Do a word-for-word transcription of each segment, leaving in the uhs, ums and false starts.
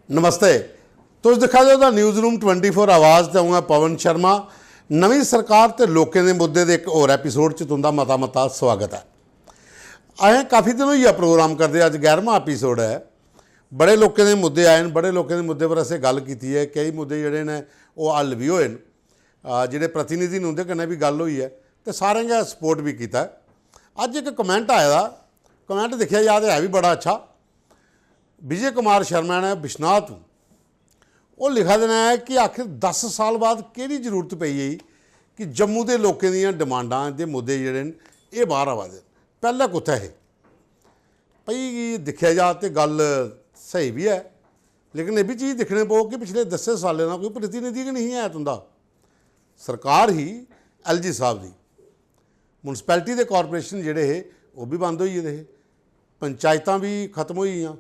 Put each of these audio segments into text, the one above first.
नमस्ते। तुस दिक्खा दे ओ the news room twenty four आवाज़ ते अ'ऊं आं पवन शर्मा। नमीं सरकार ते लोकें दे मुद्दे दे इक होर एपिसोड च तुं'दा मता मता स्वागत ऐ। असें काफी दिन होई गेआ प्रोग्राम करदे, अज्ज ग्यारहवां एपिसोड ऐ। बड़े लोकें दे मुद्दे आए न, बड़े लोकें दे मुद्दे पर असें गल्ल कीती ऐ। केई मुद्दे जेह्ड़े न, ओह् हल बी होए न। अ, जेह्ड़े प्रतिनिधि न, उं'दे कन्नै बी गल्ल होई ऐ ते सारें गै सपोर्ट बी कीता ऐ। अज्ज इक कमेंट आए दा, कमेंट दिक्खेआ जा ते है बी बड़ा अच्छा। विजय कुमार शर्मा ने बिश्नाह तों, ओह् लिखा दे न कि आखिर दस साल बाद केह्ड़ी जरूरत पेई गेई कि जम्मू दे लोकें दियां डिमांडां, इं'दे मुद्दे जेह्ड़े न, एह् बाह्र आवा दे न। पैह्लें कुत्थै हे? भाई, दिक्खेआ जा ते गल्ल स्हेई बी ऐ, लेकिन एह् बी चीज दिक्खने पौग कि पिछले दस्सें सालें दा कोई प्रतिनिधि गै नेईं ऐ तुं'दा। सरकार ही एलजी साहब दी, म्युनिसिपैलिटी दे कॉरपोरेशन जेह्ड़े हे, ओह् बी बंद होई गेदे हे, पंचायतां बी खत्म होई गेइयां,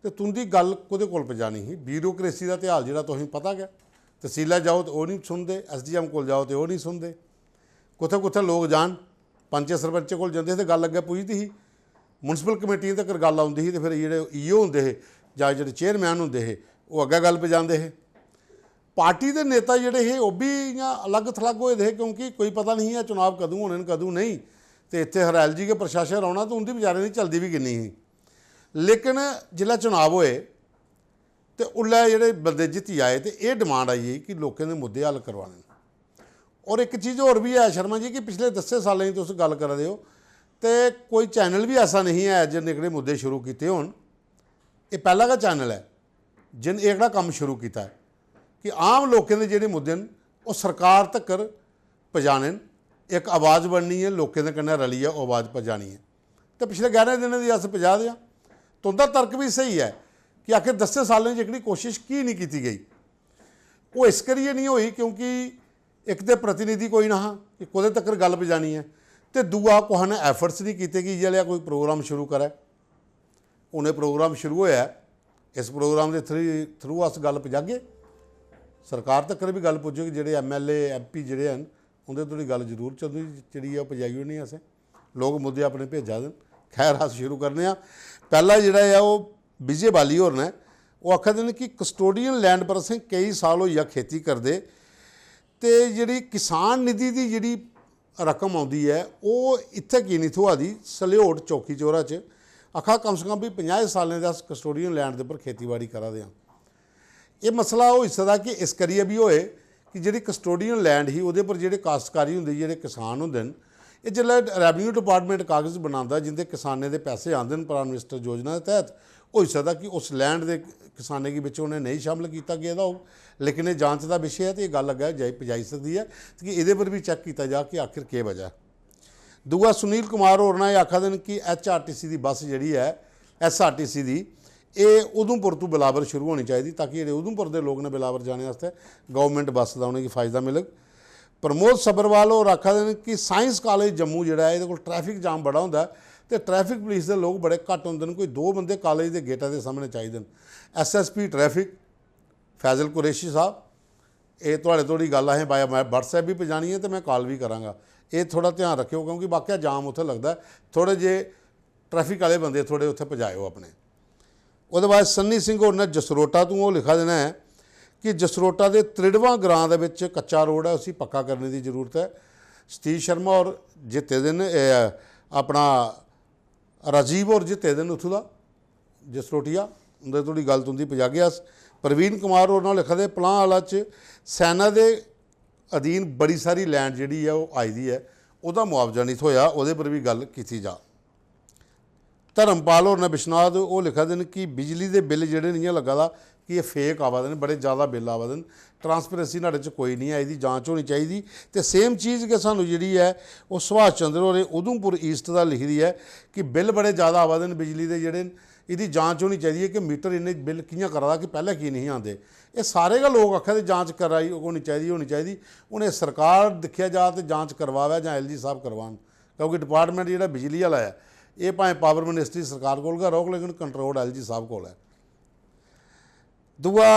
ते तुं'दी गल्ल कोह्दे कोल पजानी ही? ब्यूरोक्रेसी दा ते हाल जेह्ड़ा तुसेंगी पता गै, तसीलै जाओ ते ओह् निं सुनदे, एसडीएम कोल जाओ ते ओह् निं सुनदे। कुत्थै कुत्थै लोक जान, पंचें सरपंचें कोल जंदे हे ते गल्ल अग्गें पुजदी ही, म्युनिसिपल कमेटियें तगर गल्ल औंदी ही ते फिर जेह्ड़े ईओ होंदे हे जां जेह्ड़े चेयरमैन होंदे हे, ओह् अग्गें गल्ल पजांदे हे। पार्टी दे नेता जेह्ड़े हे, ओह् बी इ'यां अलग थलग होए दे हे, क्योंकि कोई पता नेईं ऐ चुनाव कदूं होने न, कदूं नेईं। ते इत्थै हर एलजी गै प्रशासन रौह्ना, ते उं'दी बचैरें दी चलदी बी किन्नी ही। लेकिन जिसलै चुनाव होए ते उल्लै जेह्ड़े बंदे जित्ती आए ते एह् डिमांड आई गेई कि लोकें दे मुद्दे हल करवाने न। और इक चीज होर बी ऐ शर्मा जी, कि पिछले दस्सें सालें दी तुस गल्ल करा दे ओ, ते कोई चैनल बी ऐसा नेईं ऐ जिन्न एह्कड़े मुद्दे शुरू कीते होन। एह् पैह्ला गै चैनल ऐ जिन्न एह्कड़ा कम्म शुरू कीता ऐ कि आम लोकें दे जेह्ड़े मुद्दे न, ओह् सरकार तक्कर पजाने न। इक आवाज बननी ऐ, लोकें दे कन्नै रलियै ओह् आवाज पजानी ऐ। ते पिछले ग्यारह दिनें दी अस पजा दे आं। तुं'दा तर्क बी स्हेई ऐ कि आखिर दस्सें सालें च एह्कड़ी कोशश की निं कीती गेई? ओह् इस करियै निं होई क्योंकि इक ते प्रतिनिधि कोई ना हा कि कोह्दे तक्कर गल्ल पजानी ऐ, ते दूआ कुसै ने एफर्ट्स निं कीते कि इ'यै लेहा कोई प्रोग्राम शुरू करै। हून एह् प्रोग्राम शुरू होआ ऐ, इस प्रोग्राम दे थ्रू, थ्रू अस गल्ल पजागे, सरकार तक्कर बी गल्ल पुज्जग। जेह्ड़े एमएलए, एमपी जेह्ड़े हैन, उं'दे धोड़ी गल्ल जरूर चंदी जेह्ड़ी ऐ ओह् पजाई ओड़नी असें। लोक मुद्दे अपने भेजा दे न। खैर, अस शुरू करने आं। पैह्ला जेह्ड़ा ऐ ओह् विजय बाली होर न, ओह् आखा दे न कि कस्टोडियन लैंड पर असें केई साल होई गेआ खेती करदे, ते जेह्ड़ी किसान निधि दी जेह्ड़ी रकम औंदी ऐ, ओह् इत्थै की निं थ्होआ दी? सलेहोट चौकी चौरा च आखा, कम से कम भी पंजाहें सालें दे अस कस्टोडियन लैंड दे उप्पर खेतीबाड़ी करा दे आं। एह् मसला होई सकदा कि इस करियै बी होए कि जेह्ड़ी कस्टोडियन लैंड ही, ओह्दे पर जेह्ड़े काश्तकारी होंदे, जेह्ड़े किसान होंदे न, एह् जिसलै रेवेन्यू डिपार्टमेंट कागज बनांदा, जिंदे किसानें दे पैसे आंदे न प्राइम मिनिस्टर योजना दे तैह्त, होई सकदा कि उस लैंड दे किसानें गी बिच उ'नें नेईं शामिल कीता गेदा होग, लेकिन एह् जांच दा विशे ऐ ते एह् गल्ल अग्गें जाई, पजाई सकदी ऐ कि एह्दे पर बी चैक कीता जा कि आखिर केह् वजह ऐ। दूआ, सुनील कुमार होर न, एह् आखा दे न कि एचआरटीसी दी बस जेह्ड़ी ऐ, एसआरटीसी दी, एह् उधमपुर तों बिलावर शुरू होनी चाहिदी, ताकि जेह्ड़े उधमपुर दे लोक न बिलावर जाने आस्तै गौरमेंट बस दा उ'नेंगी फायदा मिलग। प्रमोद सब्बरवाल होर आखा दे न कि साइंस कालेज जम्मू जेह्ड़ा ऐ, एह्दे कोल ट्रैफिक जाम बड़ा होंदा ऐ ते ट्रैफिक पुलिस दे लोक बड़े घट्ट होंदे न। कोई दो बंदे कालेज दे गेटा दे सामनै चाहिदे न। एसएसपी ट्रैफिक फैजल कुरैशी साहब, एह् थुआढ़े धोड़ी गल्ल असें बाया WhatsApp बी पजानी ऐ ते में काल बी करांगा। एह् थोह्ड़ा ध्यान रक्खेओ, क्योंकि वाकया जाम उत्थै लगदा ऐ। थोह्ड़े जे ट्रैफिक आह्ले बंदे थोह्ड़े उत्थै पजाएओ अपने। ओह्दे बाद सन्नी सिंह होर ने जसरोटा तों ओह् लिखा दे न कि जसरोटा दे त्रिड़वां ग्रां दे बिच कच्चा रोड ऐ, उसी पक्का करने दी जरूरत ऐ। सतीश शर्मा होर जित्ते दे न, एह् अपना राजीव होर जित्ते दे न उत्थूं दा, जसरोटिया, उं'दे धोड़ी गल्ल तुं'दी पजागे अस। प्रवीण कुमार होर न लिखा दे, पलां आह्ला च सैना दे अधीन बड़ी सारी लैंड जेह्ड़ी ऐ ओह् आई दी ऐ, ओह्दा मुआवजा निं थ्होएआ, ओह्दे पर बी गल्ल कीती जा। धर्मपाल होर न बिश्नाह्, ओह् लिखा दे न कि बिजली दे बिल जेह्ड़े न इ'यां लग्गा दा कि एह् फेक आवा दे न, बड़े जैदा बिल आवा दे न, ट्रांसपेरेंसी न्हाड़े च कोई निं ऐ, एह्दी जांच होनी चाहिदी। ते सेम चीज गै सानूं जेह्ड़ी ऐ ओह् सुभाष चंद्र होरें उधमपुर ईस्ट दा लिखी दी ऐ कि बिल बड़े जैदा आवा दे न बिजली दे जेह्ड़े न, एह्दी जांच होनी चाहिदी ऐ कि मीटर इन्ने बिल कि'यां करा दा कि पैह्लें की निं आंदे। एह् सारे गै लोक आखा दे जांच कराई होनी चाहिदी, होनी चाहिदी। हून एह् सरकार दिक्खेआ जा ते जांच करवावै जां एलजी साह्ब करवान, क्योंकि डिपार्टमेंट जेह्ड़ा बिजली आह्ला ऐ, एह् भाएं पावर मिनिस्ट्री सरकार कोल गै रौह्ग, लेकिन कंट्रोल एलजी साह्ब कोल ऐ। दूआ,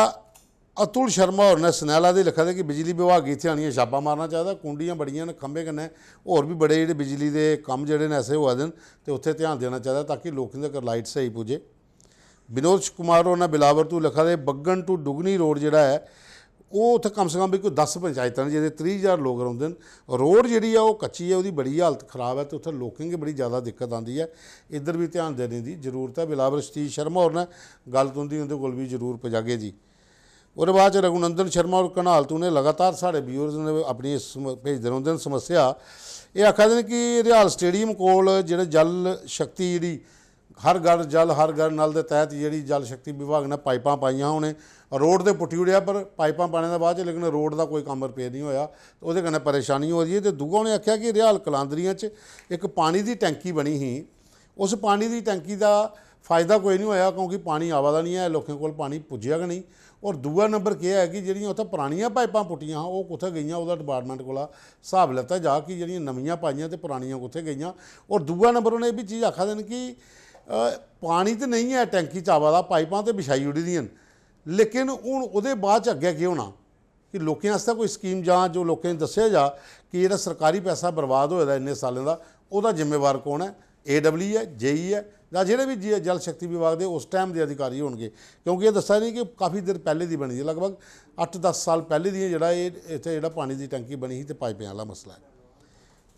अतुल शर्मा होर ने सनैला दे लिखा दे कि बिजली विभाग गी इत्थै आनियै छापा मारना चाहिदा, कुंडियां बड़ियां न खंभे कन्नै, होर बी बड़े जेह्ड़े बिजली दे कम्म जेह्ड़े न ऐसे होआ दे न, ते उत्थै ध्यान देना चाहिदा ताकि लोकें तगर लाइट स्हेई पुज्जे। विनोद कुमार होर ने बिलावर तू लिखा दे, बग्गन टू डुगनी रोड जेह्ड़ा ऐ, ओह् उत्थै कम से कम बी कोई दस पंचायतां न, जेह्दे त्रीह् ज्हार लोक रौंह्दे न। रोड जेह्ड़ी ऐ, ओह् कच्ची ऐ, ओह्दी बड़ी हालत खराब ऐ ते उत्थै लोकें गी बड़ी जैदा दिक्कत आंदी ऐ। इद्धर बी ध्यान देने दी जरूरत ऐ। बिलावर सतीश शर्मा होर ने गल्ल तुं'दी उं'दे कोल बी जरूर पजागे जी। ओह्दे बाद च रघुनंदन शर्मा होर घनाल तू ने लगातार साढ़े व्यूअर्स ने अपनी इस सम-, भेजदे रौंह्दे न समस्या। एह् आखा दे न कि रिहाल स्टेडियम कोल जेह्ड़े जल शक्ति जेह्ड़ी हर घर जल हर घर नल दे तैह्त जेह्ड़ी जल शक्ति विभाग ने पाइपां पाइयां, उ'नें रोड ते पुट्टी ओड़ेआ, पर पाइपां पाने दे बाद च लेकिन रोड दा कोई कम्म रिपेयर निं होएआ, ते ओह्दे कन्नै परेशानी होआ दी ऐ। ते दूआ उ'नें आखेआ कि रिहाल कलांदरियां च इक पानी दी टैंकी बनी ही, उस पानी दी टैंकी दा फायदा कोई निं होएआ, क्योंकि पानी आवा दा निं ऐ, लोकें कोल पानी पुज्जेआ गै नेईं। होर दूआ नंबर केह् ऐ कि जेह्ड़ियां उत्थै परानियां पाइपां पुट्टियां हां, ओह् कुत्थै गेइयां, ओह्दा डिपार्टमेंट कोला स्हाब लैता जा कि जेह्ड़ियां नमियां पाइयां ते परानियां कुत्थै गेइयां। होर दूआ नंबर उ'नें एह् बी चीज आखा दे न कि, अ, पानी ते नेईं ऐ टैंकी च आवा दा, पाइपां ते बिछाई ओड़ी दियां न, लेकिन हून ओह्दे बाद च अग्गें केह् होना? कि लोकें आस्तै कोई स्कीम जां जो लोकें गी दस्सेआ जा कि जेह्ड़ा सरकारी पैसा बर्बाद होए दा इन्ने सालें दा, ओह्दा जिम्मेवार कौन ऐ? एडब्ल्यू ऐ, जेई ऐ, जां जेह्ड़े बी जे-, जल शक्ति विभाग दे उस टाइम दे अधिकारी होनगे, क्योंकि एह् दस्सा दे कि काफी देर पैह्ले दी बनी दी, लगभग अट्ठ दस साल पैह्ले दी जेह्ड़ा एह् इत्थै जेह्ड़ा पानी दी टैंकी बनी ही ते पाइपें आह्ला मसला ऐ।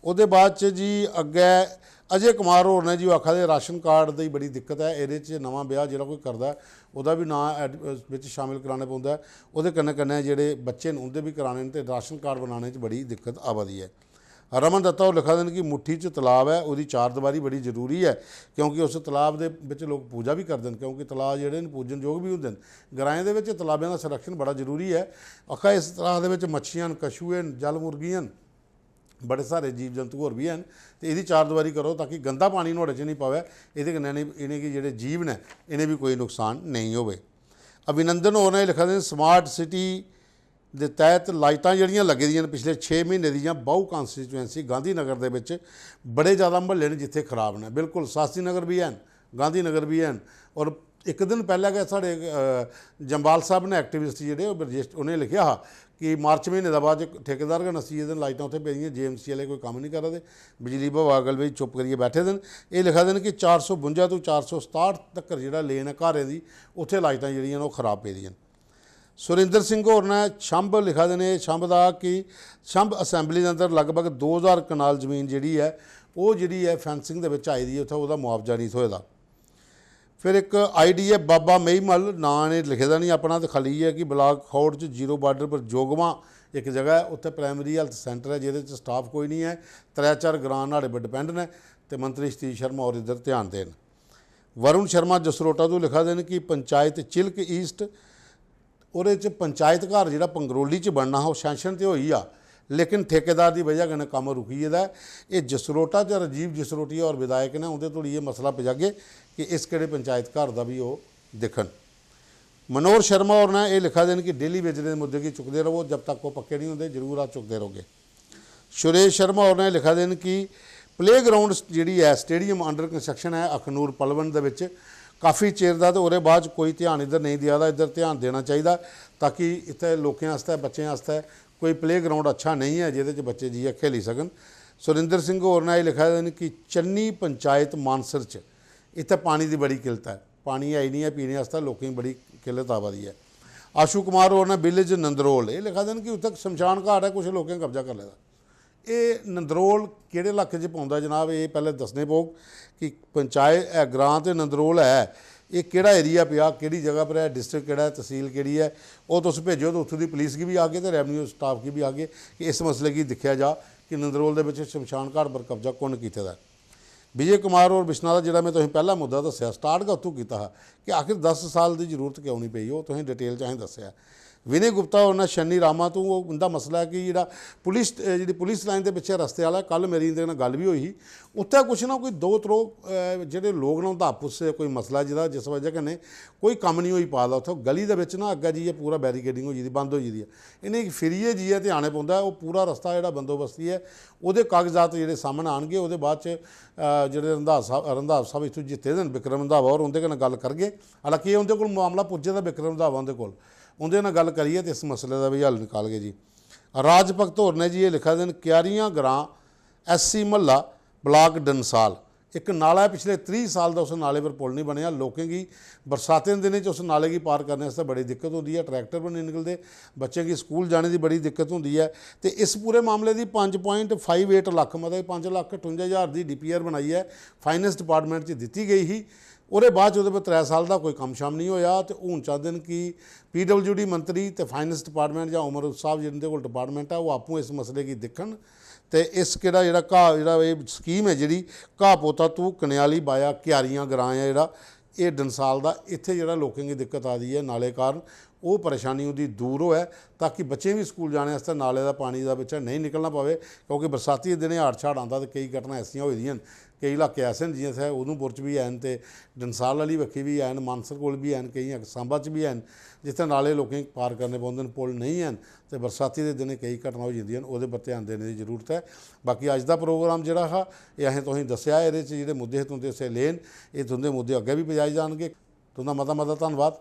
ओह्दे बाद च जी अग्गै अजय कुमार होर ने जी, ओह् आखा दे राशन कार्ड दी बड़ी दिक्कत ऐ, एह्दे च नमां ब्याह् जेह्ड़ा कोई करदा ऐ, ओह्दा बी नांऽ ऐड-, बिच शामिल कराना पौंदा ऐ। ओह्दे कन्नै कन्नै जेह्ड़े बच्चे न, उं'दे बी कराने न ते राशन कार्ड बनाने च बड़ी दिक्कत आवा दी ऐ। रमन दत्ता होर लिखा दे न कि मुट्ठी च तलाब ऐ, ओह्दी चारदीवारी बड़ी जरूरी ऐ, क्योंकि उस तलाब दे बिच लोक पूजा बी करदे न, क्योंकि तलाऽ जेह्ड़े न, पूजन जोग बी होंदे न। ग्राएं दे बिच तलाबें दा संरक्षण बड़ा जरूरी ऐ। आखा इस तलाऽ दे बिच मच्छियां न, कछुए न, जल मुर्गियां न, बड़े सारे जीव जंतु होर बी हैन, ते एह्दी चारदीवारी करो ताकि गंदा पानी नुहाड़े च निं पवै, एह्दे कन्नै इ'नें, इ'नेंगी जेह्ड़े जीव न, इ'नें बी कोई नुकसान नेईं होवै। अभिनंदन होर ने लिखा दे न, स्मार्ट सिटी दे तैह्त लाइटां जेह्ड़ियां लग्गी दियां न पिछले छे म्हीने दियां, बाहू कॉन्स्टिट्यूएंसी गांधीनगर दे बिच बड़े ज़्यादा म्हल्ले न जित्थै खराब न। बिल्कुल, शास्त्री नगर बी हैन, गांधीनगर बी हैन। और इक दिन पैह्लें गै साढ़े, अ, जम्वाल साहब ने, एक्टिविस्ट जेह्ड़े, ओह् ब्रजेश, उ'नें लिखेआ हा कि मार्च म्हीने दे बाद च ठेकेदार गै नस्सी गेदे न, लाइटां उत्थै पेदियां, जेएमसी आह्ले कोई कम्म निं करा दे, बिजली विभाग आह्ले बी चुप्प करियै बैठे दे न। एह् लिखा दे न कि चार सौ बुंजा तों चार सौ सताह्ठ तक्कर जेह्ड़ा लेन ऐ घरें दी, उत्थै लाइटां जेह्ड़ियां न, ओह् खराब पेदियां न। सुरिंदर सिंह होर ने छंब लिखा दे ने, छंब दा कि छंब असैंबली दे अंदर लगभग दो ज्हार कनाल जमीन जेह्ड़ी ऐ, ओह् जेह्ड़ी ऐ, फैंसिंग दे बिच आई दी ऐ, उत्थै ओह्दा मुआवजा नेईं थ्होए दा। फिर इक आईडी ऐ बाबा मेईमल, नांऽ इ'नें लिखे दा निं अपना, ते खाल्ली इ'यै कि ब्लाक खौड़ च जीरो बार्डर पर जोगमां इक जगह ऐ, उत्थै प्राइमरी हैल्थ सैंटर ऐ, जेह्दे च स्टाफ कोई निं ऐ, त्रै चार ग्रांऽ न्हाड़े पर डिपैंड न, ते मंत्री सतीश शर्मा होर इद्धर ध्यान देन। वरुण शर्मा जसरोटा तों लिखा दे न कि पंचायत चिल्क ईस्ट, ओह्दे च पंचायत घर जेह्ड़ा पंगरोली च बनना हा, ओह् सैंक्शन ते होई गेआ, लेकिन ठेकेदार दी बजह कन्नै कम्म रुकी गेदा ऐ। एह् जसरोटा च राजीव जसरोटिया होर विधायक न, उं'दे धोड़ी एह् मसला पजागे कि इस केह्ड़े पंचायत घर दा बी ओह् दिक्खन। मनोहर शर्मा होर ने एह् लिखा दे न कि डेली वेजरें दे मुद्दे गी चुकदे र'वो, जब तक ओह् पक्के निं होंदे, जरूर अस चुकदे रौह्गे। सुरेश शर्मा होर ने लिखा दे न कि प्ले ग्राउंड जेह्ड़ी ऐ, स्टेडियम अंडर कंस्ट्रक्शन ऐ अखनूर पलवल दे बिच काफी चिर दा, ते ओह्दे बाद च कोई ध्यान इद्धर नेईं देआ दा। इद्धर ध्यान देना चाहिदा ताकि इत्थै लोकें आस्तै, बच्चें आस्तै कोई प्ले ग्राउंड अच्छा नेईं ऐ जेह्दे च बच्चे जाइयै खेली सकन। सुरिंदर सिंह होर ने एह् लिखा दे न कि चन्नी पंचायत मानसर च इत्थै पानी दी बड़ी किल्लत ऐ, पानी है ही निं ऐ पीने आस्तै, लोकें गी बड़ी किल्लत आवा दी ऐ। आशु कुमार होर ने विलेज नंदरोल, एह् लिखा दे न कि उत्थै शमशान घाट ऐ, कुछ लोकें कब्जा करी लेदा। एह् नंदरोल केह्ड़े इलाके च पौंदा जनाब, एह् पैह्लें दस्सने पौग कि पंचायत ऐ, ग्रांऽ ते नंदरोल ऐ, एह् केह्ड़ा एरिया पेआ, केह्ड़ी जगह पर ऐ, डिस्ट्रिक्ट केह्ड़ा ऐ, तसील केह्ड़ी ऐ, ओह् तुस भेजो ते उत्थूं दी पुलिस गी बी आखगे ते रेवन्यू स्टाफ गी बी आखगे कि इस मसले गी दिक्खेआ जा कि नंदरोल दे बिच शमशान घाट पर कब्जा कु'न कीते दा ऐ। विजय कुमार होर बिश्नाह दा, जेह्ड़ा में तुसेंगी पैह्ला मुद्दा दस्सेआ, स्टार्ट गै उत्थूं कीता हा कि आखिर दस साल दी जरूरत क्यों निं पेई, ओह् तुसें डिटेल च असें दस्सेआ। विनय गुप्ता होर ने छन्नी रामा तों, ओह् उं'दा मसला ऐ कि जेह्ड़ा पुलिस, अ, जेह्ड़ी पुलिस लाइन दे पिच्छें रस्ते आह्ला, कल मेरी इं'दे कन्नै गल्ल बी होई ही, उत्थै कुछ ना कोई दो त्रो, अ, जेह्ड़े लोक न, उं'दा आपूस च कोई मसला ऐ, जेह्दा, जिस बजह कन्नै कोई कम्म निं होई पा दा। उत्थै गली दे बिच ना अग्गै जाइयै पूरा बैरीकेडिंग होई गेदी, बंद होई गेदी ऐ। इ'नेंगी फिरियै जाइयै ते आने पौंदा ऐ। ओह् पूरा रस्ता जेह्ड़ा बंदोबस्ती ऐ, ओह्दे कागजात जेह्ड़े सामनै आनगे, ओह्दे बाद च, अ, जेह्ड़े रंधावा साह्ब, रंधावा साह्ब इत्थूं जित्ते दे न, विक्रम रंधावा होर, उं'दे कन्नै गल्ल करगे। हालांकि एह् उं'दे कोल मामला पुज्जे दा, विक्रम रंधावा हुंदे कोल, उं'दे कन्नै गल्ल करियै ते इस मसले दा बी हल निकालगे जी। राज भगत होर ने जी एह् लिखा दे न, क्यारियां ग्रां, एससी म्हल्ला, ब्लाक डंसाल, इक नाला ऐ, पिछले त्रीह् साल दा उस नाले पर पुल निं बनेआ। लोकें गी बरसातें दे दिनें च उस नाले गी पार करने आस्तै बड़ी दिक्कत होंदी ऐ, ट्रैक्टर बी निं निकलदे, बच्चें गी स्कूल जाने दी बड़ी दिक्कत होंदी ऐ। ते इस पूरे मामले दी पंज point five eight लक्ख, मतलब पंज लक्ख ठुंजा ज्हार दी D P R बनाइयै finance department च दित्ती गई ही। ओह्दे बाद च ओह्दे पर त्रै साल दा कोई कम्म शम्म निं होएआ ते हून चांह्दे न कि P W D मंत्री ते finance department जां उमर साहब जिंदे कोल department ऐ, ओह् आपूं इस मसले गी दिक्खन ते इस केह्ड़ा जेह्ड़ा घाऽ, जेह्ड़ा एह् scheme ऐ जेह्ड़ी घाऽ पोता तू कन्याली via क्यारियां ग्रांऽ ऐ जेह्ड़ा, एह् डंसाल दा, इत्थै जेह्ड़ा लोकें गी दिक्कत आ दी ऐ नाले कारण, ओह् परेशानी ओह्दी दूर होऐ, ताकि बच्चें बी स्कूल जाने आस्तै नाले दा पानी दा बिच्चा नेईं निकलना पवै, क्योंकि बरसाती दे दिनें हाड़ छाड़ आंदा ते केई घटनां ऐसियां होई दियां न। केई इलाके ऐसे न, जि'यां इत्थै उधमपुर च बी हैन ते डंसाल आह्ली बक्खी बी हैन, मानसर कोल बी हैन, केइयां सांबा च बी हैन, जित्थै नाले लोकें गी पार करने पौंदे न, पुल नेईं हैन ते बरसाती दे दिनें केई घटनां होई जंदियां न। ओह्दे पर ध्यान देने दी जरूरत ऐ। बाकी अज्ज दा प्रोग्राम जेह्ड़ा हा, एह् असें तुसेंगी दस्सेआ, एह्दे च जेह्ड़े मुद्दे हे तुं'दे, उस्सै लेन, एह् तुं'दे मुद्दे अग्गें बी पजाए जान गे। तुं'दा मता मता धन्नवाद।